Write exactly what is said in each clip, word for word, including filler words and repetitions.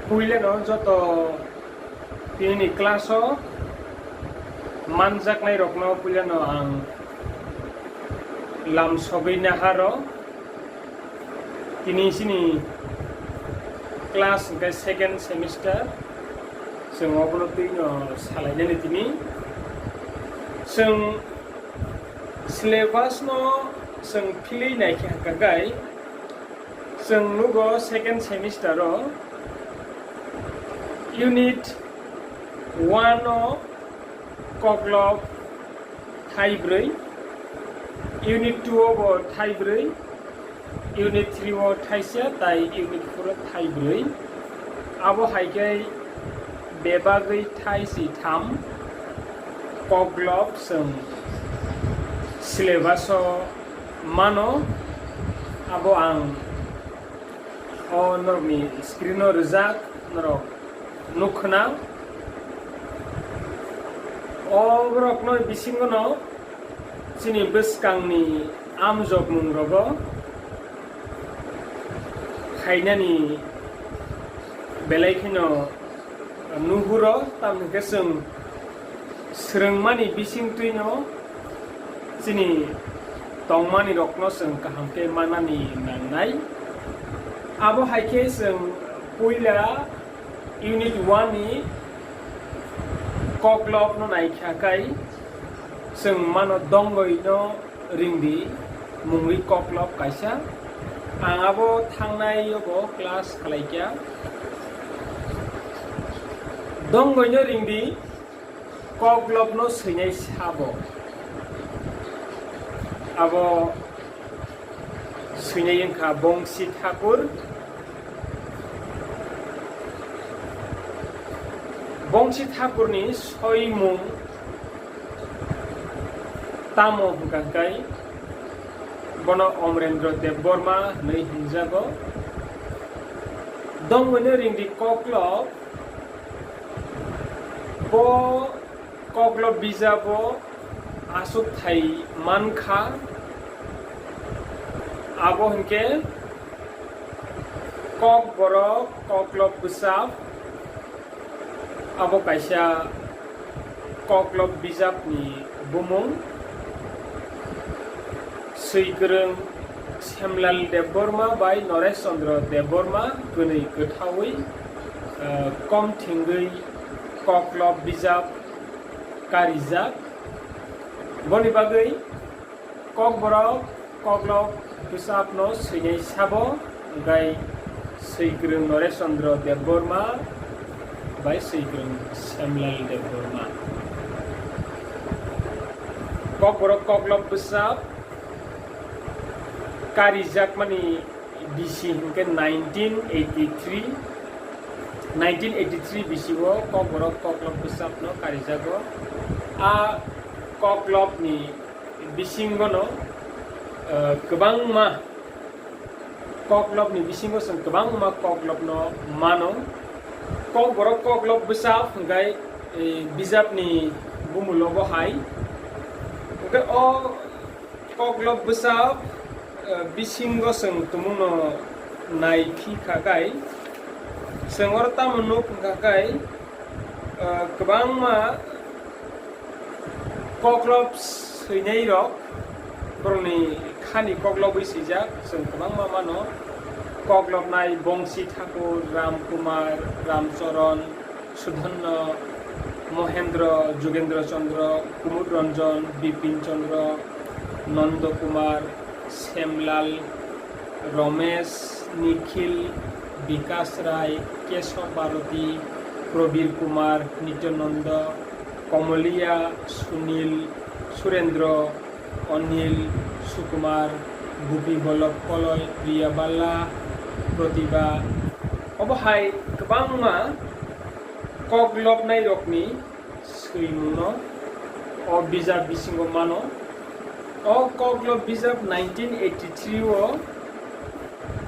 Puilano joto tinini class-o manjaknairokno puilano ang lam sogwi naharo. Tini chini class hwnkhe second semester, chwng obono twino salainani tini. Chwng syllabus-no chwng philwi naikhe hwnkhe, chwng nugo second semester-o unit one-o koklop thai bwrwi, unit two-o bo thai bwrwi, unit three-o thaisa, tai unit four-o thai bwrwi. Abo hai khe bebagwi thai si tham koklop chwng syllabus-o mano. Abo ang o norokni screen-o rijak, norok nukkhwna. O borokno bisingono chini bwskangni amjokmungrogo khainani belai kheno nuhuro, tamni hwnkhe chwng swrwngmani bisingtwino chini tongmanirokno chwng kaham khe manani nangnai. Abo hai khe chwng puila unit one ni koklopno naikha khai chwng mano dongoi no ringdi mungwi koklop kaisa. Ang abo thangnai yobo class khlaikha. Dongoi no ringdi koklop no swinai sabo. Abo swinai wngkha Bongsi Thakur. Bongsi Thakurni soimung tamo hwnkha khe bono Omrendra Debbarma hwnwi hwnjago. Dongwino ringdi koklop, bo koklop bijabo aswk thai mankha, abo hwnkhe Kokborok Koklop Bwsap, abo kaisa koklop bijapni bumung. Swikwrwng Semlal Debbarma bai Noresh Chandra Debbarma kwnwi kwthaui, eh, kom thwngwi koklop bijap karijak. Boni bagwi Kokborok Koklop Bwsapno swinai sabo, hwnkhe Swikwrwng Noresh Chandra Debbarma bai Swikwrwng Semlal Debbarma. Kokborok Koklop Bwsap karijakmani bisi hwnkhe nineteen eighty-three, nineteen eighty-three bisi o Kokborok Koklop Bwsapno karijago. A koklopni bisingono, eh, kwbangma koklopni bisingo chwng kwbangma koklopno mano. Kokborok Koklop Bwsap hwnkhe, eh, bijapni bumulogo hai. Hwnkhe o Koklop Bwsap, eh, bisingo chwng tumungno nai phi kha khai, chwng oro tamo nuk wngkha khai, eh, kwbangma koklop swinai rok, borokni khani koklobwi swijak, chwng kwbangma mano. Koklopnai Bongsi Thakur, Ram Kumar, Ram Charan, Sudhanno, Mohendra, Jugendra Chandra, Kumud Ranjan, Bipin Chandra, Nanda Kumar, Semlal, Romesh, Nikhil, Bikash Rai, Keshav Bharati, Prabir Kumar, Nityananda, Komoliya, Sunil, Surendra, Anil, Sukumar, Gopi Vallabh Koloi, Priya Balla, Pratibha, obo hai kwbangma koklopnairokni swimungno o bijap bisingo mano. O koklop bijap nineteen eighty-three o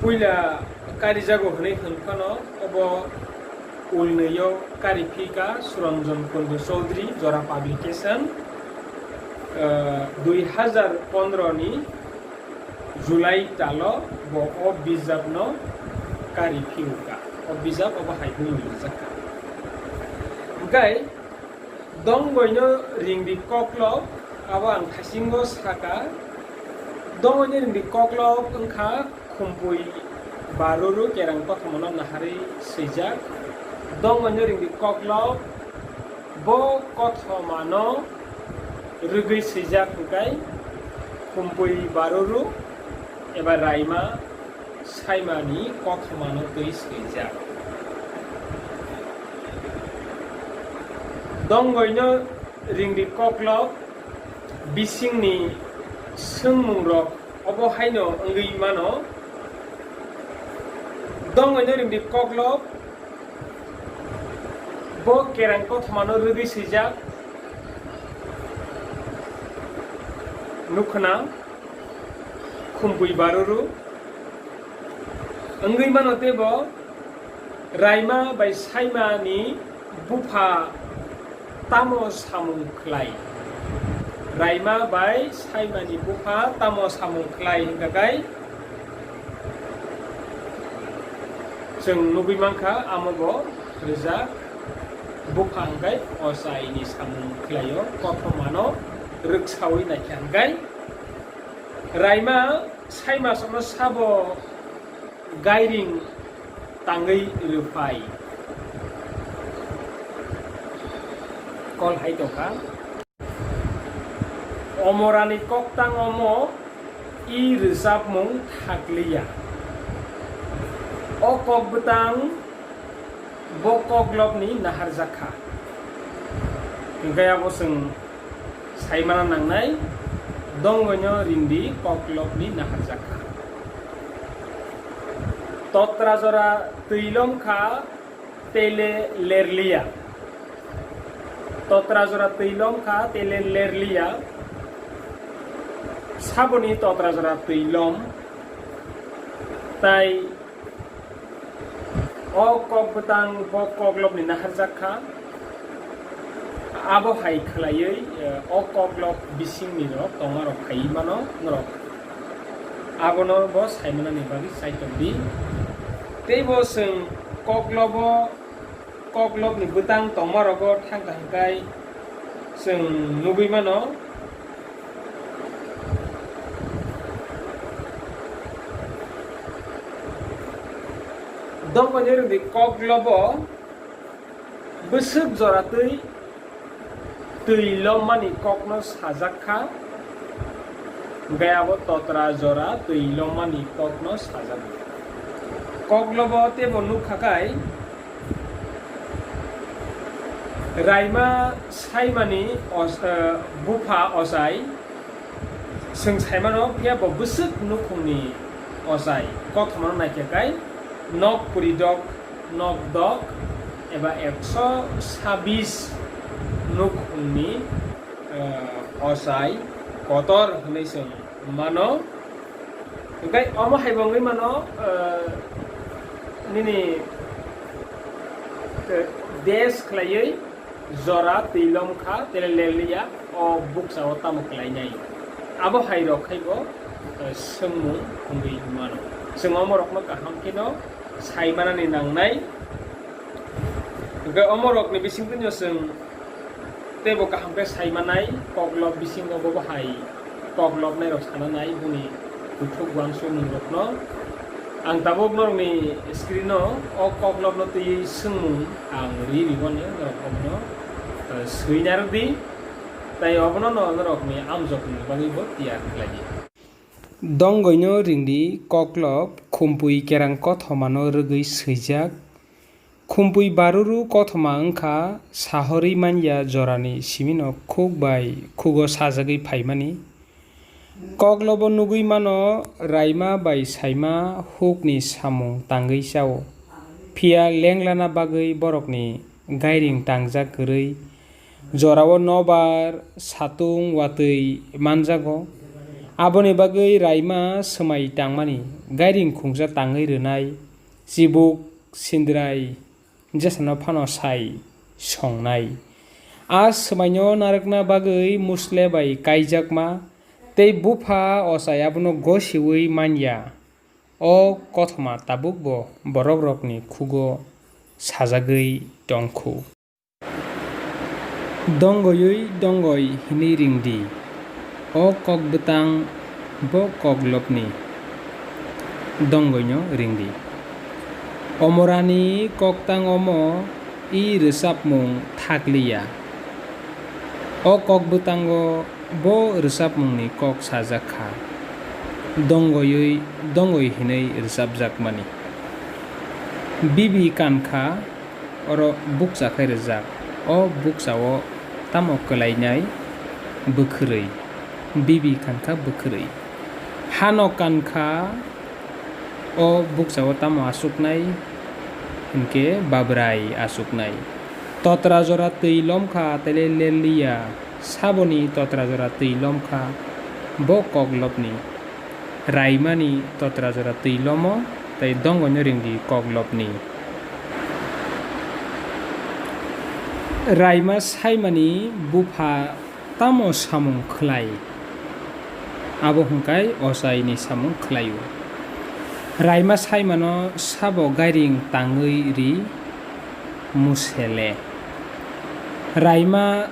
puila karijago hwnwi hwn phano, obo ulnwi o kari phi kha Suranjan Kundu Chaudhary, Jora Publication, eh, dui hazar pondro ni July talo bo o bijapno kari phiyokha. bijap obo hai bumung rijak kha. Hwnkhe donggoino ringdi koklop, abo ang thaisingo saka, donggoino ringdi koklop wngkha khumpui baruru kerang kothomano naharwi swijak. Donggoino ringdi koklop bo kothomano rwgwi swijak hwnkhe khumpui baruru eba raima saimani kothomano twi swijak. Donggoino ringdi koklop bisingni swngmungrok obo haino wngwi mano. Donggoino ringdi koklop bo kerang kothomano rwgwi swijak. Nukhna khumpui baruru wngwi mano teibo raima bai saimani bupha tamo samung khlai? Raima bai saimani bupha tamo samung khlai hwnkha khe chwng nugwi mankha, amo bo rijak bupha hwnkhe ochaini samung khlaio, kothomano rwksaui naikha hwnkhe raima saimasokno sabo gairing tangwi rwphai. Kol hai tongkha. Omorani koktang omo i rwchapmung thakliya. O kok bwtang bo koklopni naharjak kha. Hwnkhe abo chwng saimana nangnai, donggoino rindi koklopni naharjak kha. Totra jora twilom kha, tele lerliya. Totra jora twilom kha, tele lerliya. Saboni totra jora twilom. Tai o kok bwtang bo koklopni naharjak kha. Abo hai khlaiwi, eh, o koklop bisingni rok tongmarok phaiwi mano norok. Abono bo saimanani bagwi chaitok di. Tei bo chwng koklobo, koklopni bwtang tongmarogo thang thang khai chwng nugwi mano. Dongmani rwdi koklobo bwswk jora twi twi lommani kokno sajak kha, hwnkhe abo totra jora twi lommani kokno sajak. Koklobo teibo nukha khai, raima saimani os-, eh, bupha ochai, chwng saimano, phiya bo bwswk nukhungni ochai kothomano naikha khai, nok puri dok, nok dok eba ekso sabis nukhungni, eh, ochai kotor hwnwi chwng mano. Hwnkhe omo hai bo wngwi mano, eh, nini, eh, des khlaiwi jora twi lom kha, tele leliya, o buksa o tamo khlainai. Abo hai rok khai bo, eh, swngmung wngwi mano. Chwng omo rokno kaham kheno sai manani nangnai. Hwnkhe omo rokni bisingtwino chwng teibo kaham khe sai manai, koklop bisingo bo hai koklopnai rok sana nai boni kuthuk uansukmung rokno. Ang tabuk norokni screen o o koklopno twiwi swngmung ang ri riboni norok obono, eh, swina rwdi, tei obono no norokni amjokni bagwi bo tiyar khlai di. Donggoino ringdi koklop khumpui kerang kothomano rwgwi swijak. Khumpui baruru kothoma wngkha sahorwi manya jorani simino khuk bai khugo sajagwi phaimani. Koklobo nugwi mano raima bai saima hukni samung tangwi chao. Phiya lenglana bagwi borokni gairing tangjak kwrwi jorao nobar, satung, watwi manjago. Aboni bagwi raima swmai tangmani gairing khungsa tangwi rwnai. Chibuk, sindrai, jesano phano sai songnai. A swmaino narwkna bagwi musle bai kaijakma tei bupha ochai abono gosiwi manya. O kothoma tabukbo borokrokni khugo sajagwi tongkhu. Dongoiwi dongoi hinwi ringdi, o kok bwtang bo koklopni. Dongoino ringdi. Omorani koktang omo i rwchapmung thakliya. O kok bwtango bo rwchapmungni kok sajak kha, dongoiwi dongoi hinwi rwchapjakmani. Bibi kankha oro bukcha khai rwjak. O bukchao tamo kwlainai bwkhwrwi? Bibi kankha bwkhwrwi. Hano kankha o bukchao tamo achuknai? Hinkhe babrai achuknai. Totra jora twi lomkha, tele lerliya. Saboni totra jora twi lomkha, bo koklopni. Raimani totra jora twi lomo, tei dongoino ringdi koklopni. Raima saimani bupha tamo samung khlai? Abo hwnkhai ochaini samung khlaio. Raima saimano sabo gairing tangwi ri musele. Raima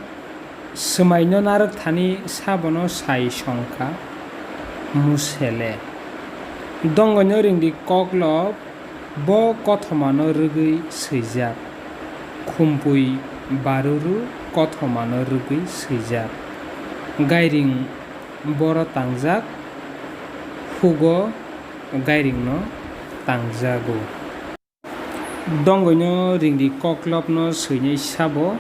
swmaino narwk thani sabono sai songkha musele. Dongoino ringdi koklop, bo kothomano rwgwi swijak. Khumpui baruru kothomano rwgwi swijak. Gairing boro tangjak, hugo gairingno tangjago. Dongoino ringdi koklopno swinai sabo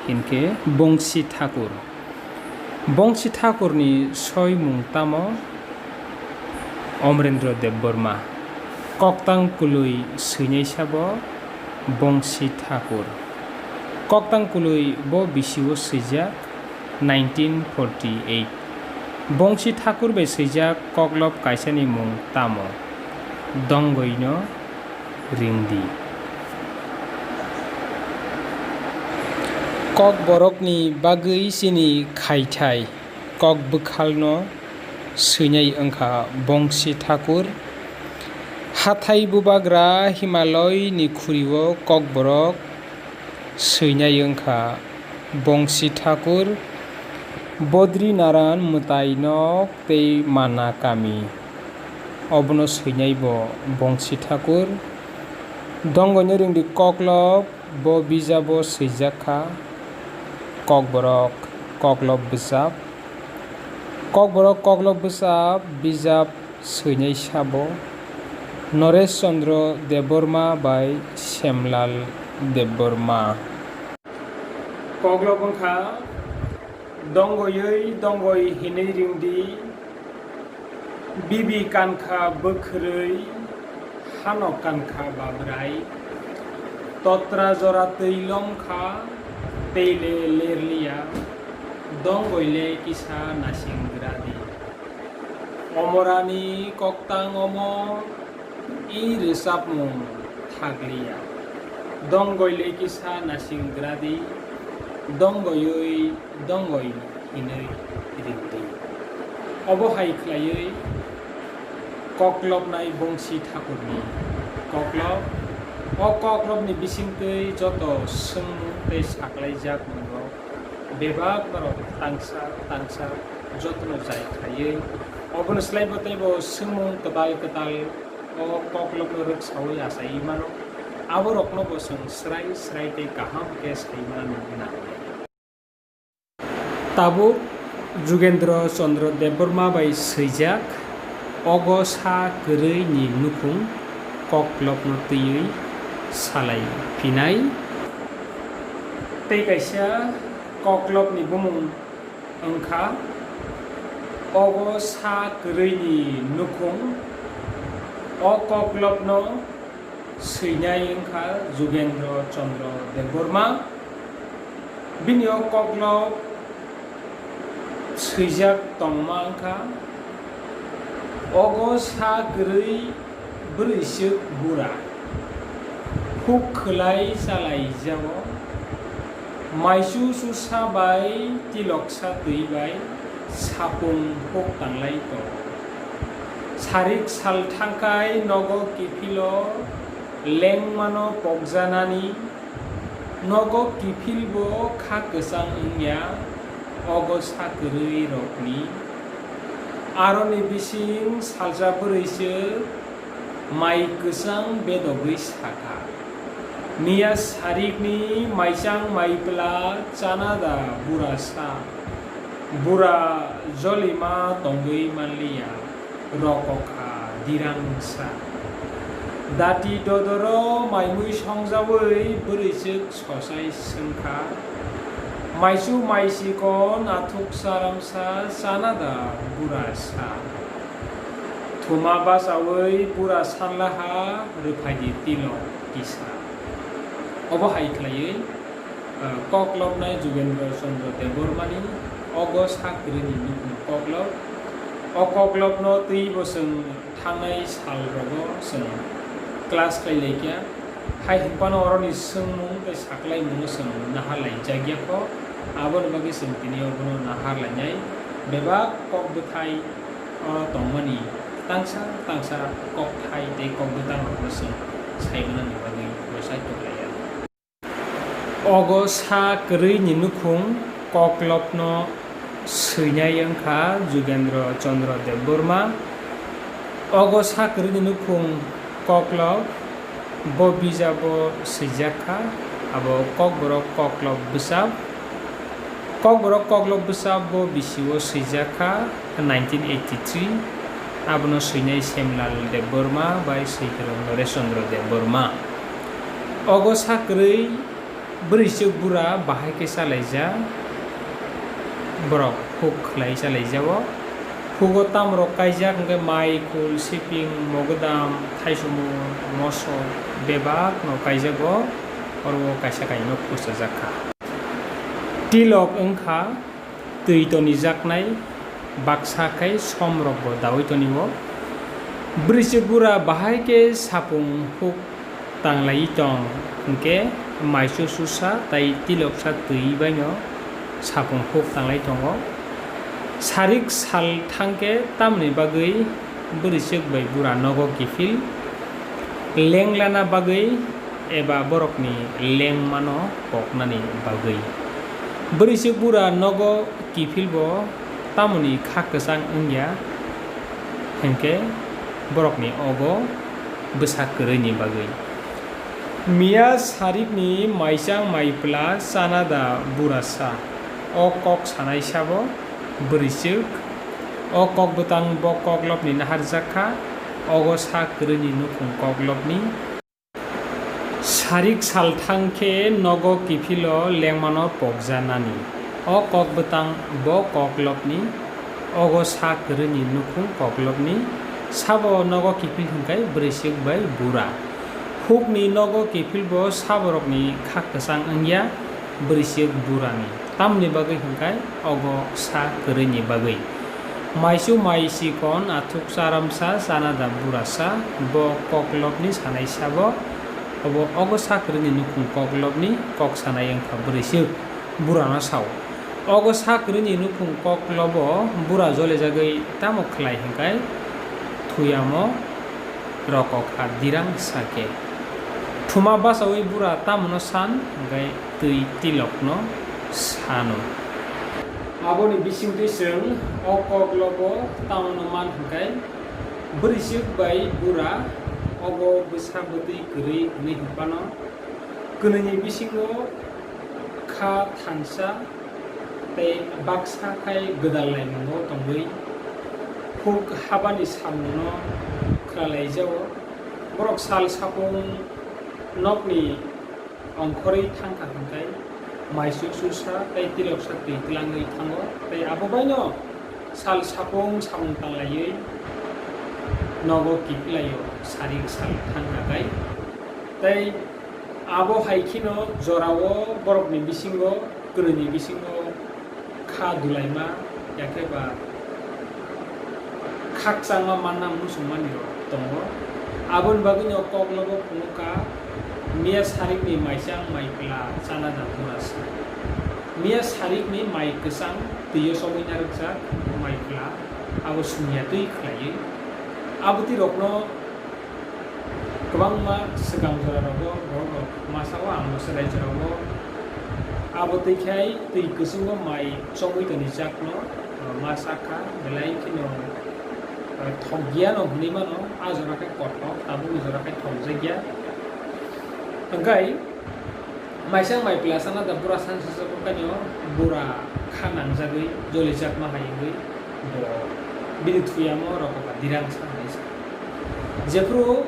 hinkhe Bongsi Thakur. Bongsi Thakurni soimung tamo? Omrendra Debbarma. Koktang kwlwi swinai sabo Bongsi Thakur. Koktang kwlwi bo bisio swijak nineteen forty eight. Bongsi Thakur bai swijak koklop kaisani mung tamo? Dongoino ringdi. Kokborokni bagwi chini khaithai kok bwkhalno swinai wngkha Bongsi Thakur. Hathai bubagra Himaloi ni khuri-o kokborok swinai wngkha Bongsi Thakur, Bodri Naran mwtai nok tei Mana kami. Obono swinai bo Bongsi Thakur. Dongoino ringdi koklop, bo bijabo swijak kha Kokborok Koklop bwsap. Kokborok Koklop bwsap bijap swinai sabo Noresh Chandra Debbarma bai Semlal Debbarma. Koklop wngkha, dongoiwi dongoi hinwi ringdi, bibi kankha bwkhwrwi, hano kankha babrai, totra jora twi lomkha, tei le lerliya, dongoile kisa nasing gradi. Omorani koktang omo i rwchapmung thakliya. Dongoile kisa nasing gradi, dongoiwi dongoi hinwi ringdi. Obo hai khlaiwi koklopnai Bongsi Thakurni koklop. O koklopni bisingtwi joto swngmung tei saklaijak mungrok bebak norok tangsa tangsa jotono jai khlaiwi, obono slaibo teibo swngmung kwtal kwtal o koklopno rwksaui achaiwi mano. Aborokno bo chwng srai srai tei kaham khe sai manna nangnai. Tabuk Jugendra Chandra Debbarma bai swijak, ogo sa kwrwi ni nukhung koklopno twiwi salai phinai. Tei kaisa koklopni bumung wngkha, ogo sa kwrwi ni nukhung, o koklopno swinai wngkha Jugendra Chandra Debbarma. Bini o koklop swijak tongma wngkha, ogo sa kwrwi bwrwiswk bura, huk khwlai chalaijao, maisu susa bai tiloksa twi bai sapung huk tanglai tongo. Sarik sal thangkhai nogo kiphilo lengmano pokjanani, nogo kiphilbo kha kwchang wngya, ogo sa kwrwi rokni. Aroni bising salsa bwrwi se mai kwchang bedogwi sakha, "Miya sarikni maichang maipla chana da bura sa? Bura jolima tongwi manliya, rokokha dirang sa." Dati dodoro maimui songjawi bwrwichwk sosai swngkha, "Maichu maisikon athuk charamsa chana da bura sa? Thuma bachawi bura sanlaha rwphaidi tilok kisa." Obo hai khlaiwi, ah, koklopnai Jugendra Chandra Debbarmani ogo sa kwrwini nukhung koklop. O koklopno twibo chwng thangnai salrogo chwng class khlai laikha. Hai hwnphano oroni swngmung tei saklaimungo chwng naharlaijakya kho. Aboni bagwi chwng tini obono naharlainai bebak kok bwthai o tongmani tangsa tangsa kokthai tei kok bwtangrokno chwng saimanani bagwi bwsai tonglaio. Ogo sa kwrwini nukhung koklopno swinai wngkha Jugendra Chandra Debbarma. Ogo sa kwrwini nukhung koklop bo bijabo swijak kha, abo Kokborok Koklop bwsap. Kokborok Koklop bwsap bo bisio swijak kha nineteen eighty-three, abono swinai Semlal Debbarma bai swikhe Noresh Chandra Debbarma. Ogo sa kwrwi bwrwichwk bura bahai khe chalaijak, borok huk khlai chalaijao. Hugo tamrok kaijak hwnkhe mai, khul, siping, mogodam, thaisumung, mosok bebakno kaijago, oro kaisa kainwi nok phursajak kha. Tilok wngkha twi tonijaknai baksa khai somrokbo daui tonio. Bwrwichwk bura bahai khe sapung huk tanglaiwi tong hwnkhe maichu susa tai tiloksa twi baino sapung huk tanglai tongo. Sarik sal thangkhe tamoni bagwi bwrwichwk bai bura nogo kiphil lenglana bagwi eba borokni lengmano poknani bagwi. Bwrwichwk bura nogo kiphilbo tamoni kha kwchang wngya hwnkhe borokni ogo bwsa kwrwini bagwi. Miya sarikni maichang maipla chana da bura sa. O kok sanai sabo bwrwichwk. O kok bwtang bo koklopni naharjak kha, ogo sa kwrwini nukhung koklopni. Sarik sal thang khe nogo kiphilo lengmano pokjanani. O kok bwtang bo koklopni, ogo sa kwrwini nukhung koklopni, sabo nogo kiphil hwnkhai bwrwichwk bai bura. Hukni nogo kiphilbo saborokni kha kwchang wngya bwrwichwk burani. Tamoni bagwi hwnkhai ogo sa kwrwini bagwi. Maichu mai sikon athuk charamsa chana da burasa, bo koklopni sanai sabo, obo ogo sa kwrwini nukhung koklopni kok sanai wngkha bwrwichwk burano sao. Ogo sa kwrwini nukhung koklobo bura jolijagwi tamo khlai hwnkhai thuyamo rokokha dirang sake. Thuma bachawi bura tamono san hwnkhe twi tilokno sano. Aboni bisingtwi chwng o koklobo tamono man hwnkhe bwrwichwk bai bura obo bwsa bwtwi kwrwi hwnwi hwnphano kwnwini bisingo kha thansa tei baksa khai gwdal laimungo tongwi huk habani samungno khlalaijao. Borok sal sapung nokni ongkhorwi thangkha hwnkhe maichu susa tei tiloksa twi tlangwi thango tei abo baino sal sapung samung tanglaiwi nogo kiphilai-o sarik sal thangkha khai tei Abo hai kheno jorao borokni bisingo, kwnwini bisingo kha dulaima, yakhe ba khakchangma manna muchungmani rok tongo. Aboni bagwino koklobo phunukha, miya sarikni maichang mai pla chana da bura sa. Miya sarikni mai kwchang twiyo chobwi narwkjak mai pla, abo sumya twi khlaiwi. Abwtwi rokno kwbangma swkang jora rogo borok rok masa o ang bo swrai jora o. Abo twi khai twi kwchwngo mai chomwi toni jakno, uh, ma sakha, belai kheno, uh, thokya no hwnwi mano, a jora khe kothok, tabukni jora khe thokjakya. Hwnkhe, maisang mai plasana da bura sansa sa bwkhaino bura kha nangjagwi jolijakma hai wngwi bo bini thuyamo rokba dirang sa hai sa. Jephru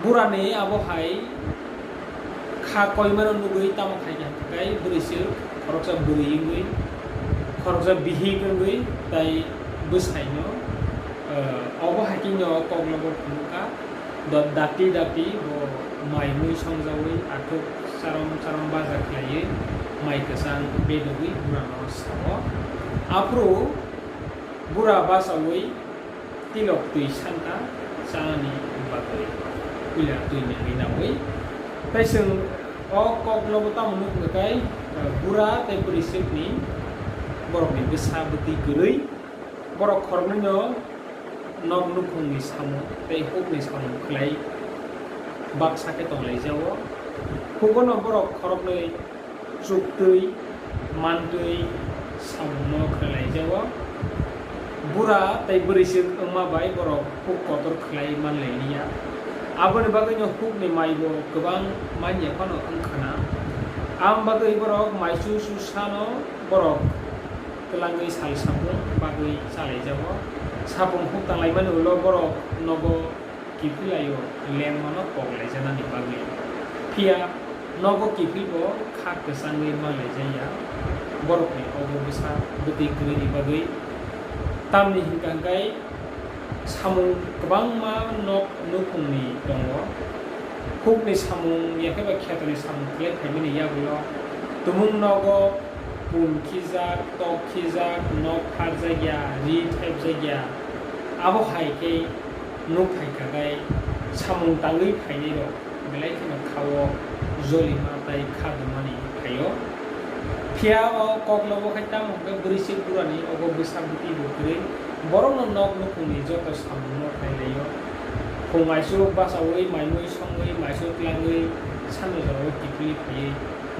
burani abo hai kha koimano nugwi tamo khai kha hwnkhe bwrwi se khoroksa bwrwi wngwi khoroksa bihik wngwi tai bwsaino, eh, obo hai khe no koklobo phunukha. Do-, dati dati bo mai mui songjawi athuk charom charom baja khlaiwi mai kwchang bedogwi burano sao. Aphuru bura bachawi tilok twi santa chanani bagwi puila twi nangwi nawi. Tai chwng o koklobo tamo nukha kai, bura tei bwrwi swkni borokni bwsa bwtwi kwrwi. Borok khoroknwino nok nukhungni samung tei hukni samung khlai baksa khe tonglaijao. Hugono borok khoroknwi chuktwi, mantwi samungno khlailaijao. Bura tei bwrwiswk wngma bai borok huk kotor khlai manlailiya. Aboni bagwino hukni maibo kwbang manya phano wngkhwna. Am bagwi borok maisu susano borok twlangwi sal sapung bagwi chalaijago. Sapung huk tanglaimani ulo borok nogo kiphilwi lengmano koklaijaknani bagwi. Phiya nogo kiphilbo kha kwchangwi manlaijakya borokni ogo bwsa bwtwi kwrwini bagwi. Tamni hwnkha hwnkhe samung kwbangma nok nukhungni tongo. Hukni samung yakheba khetoni samung khlai phaimani yagulo tumung nogo pun khijak, tok khijak, nok pharjakya, ri thepjakya. Abo hai khe nuk phai kha khai samung tangwi phainai rok belai kheno khao jolima tai kha dumani phaio. Phiya o koklobo khai tamo hwnkhe bwrwi se burani ogo bwsa bwtwi bo kwrwi borokno nok nukhungni joto samungno khlai laio. Phung aisuk bachaui maimui songwi maisuk twlangwi sanjajao kiphilwi phaiwi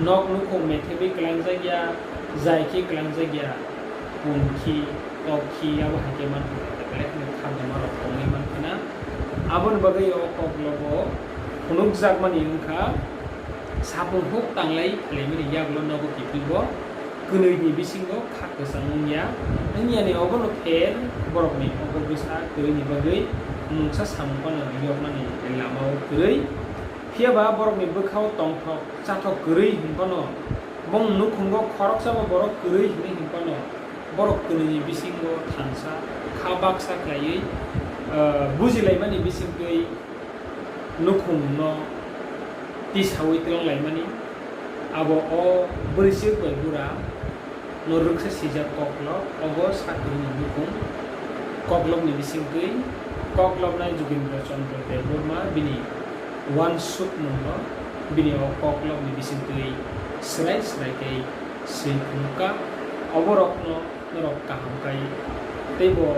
nok nukhung methebwi kwlangjakya, jai khe kwlangjakya, pun khi, tok khi, abo hai khe manthokya, belai kheno kha doma rok tongwi mankhana. Aboni bagwi o koklobo phunukjakmani wngkha, sapung huk tanglai phailaimani yagulo nogo kiphilbo kwnwini bisingo kha kwchang wngya, wngyani obono pher borokni ogo bwsa kwrwini bagwi mungsa samung phano yoknani lamao kwrwi. Phiyaba borokni bwkhao tongthok chathok kwrwi hinphano bong nukhungo khoroksabo borok kwrwi hinwi hinphano borok kwnwini bisingo thansa kha baksa khlaiwi, ah, bujilaimani bisingtwi nukhungno tisaui twlanglaimani. Abo o bwrwisuk bai bura no rwksa sijak koklop, obo sakni nukhung koklopni bisingtwi koklopnai Jogindra Chandra Debbarma bini uansukmungno bini o koklopni bisingtwi swrai swrai khe swi phunukha. Oborokno norok kaham khai teibo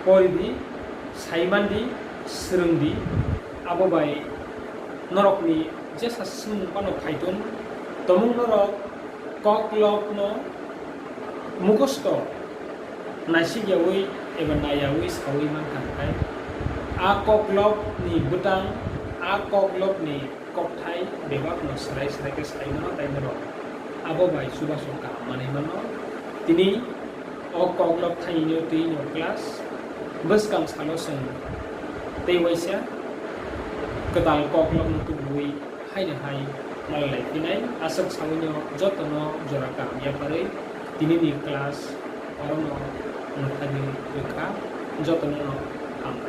poridi, saimandi, swrwngdi. Abo bai norokni jesa swngmung phano phaitun, tomung norok koklopno mukhosto naisikyaui eba naiyaui saui mankha, hwnkhe a koklopni bwtang, a koklopni kokthai bebakno swrai swrai khe sai mano, tai norok abo bai chubachu kaham manwi mano. Tini o koklop thainino twi no class bwskang salo chwng tei waisa kwtal koklopno tubuwi haino hai malai phinai. Aswk saui no jotono jora kaham yapharwi tinini class orono mwthagwi rwkha. Jotono no hambai.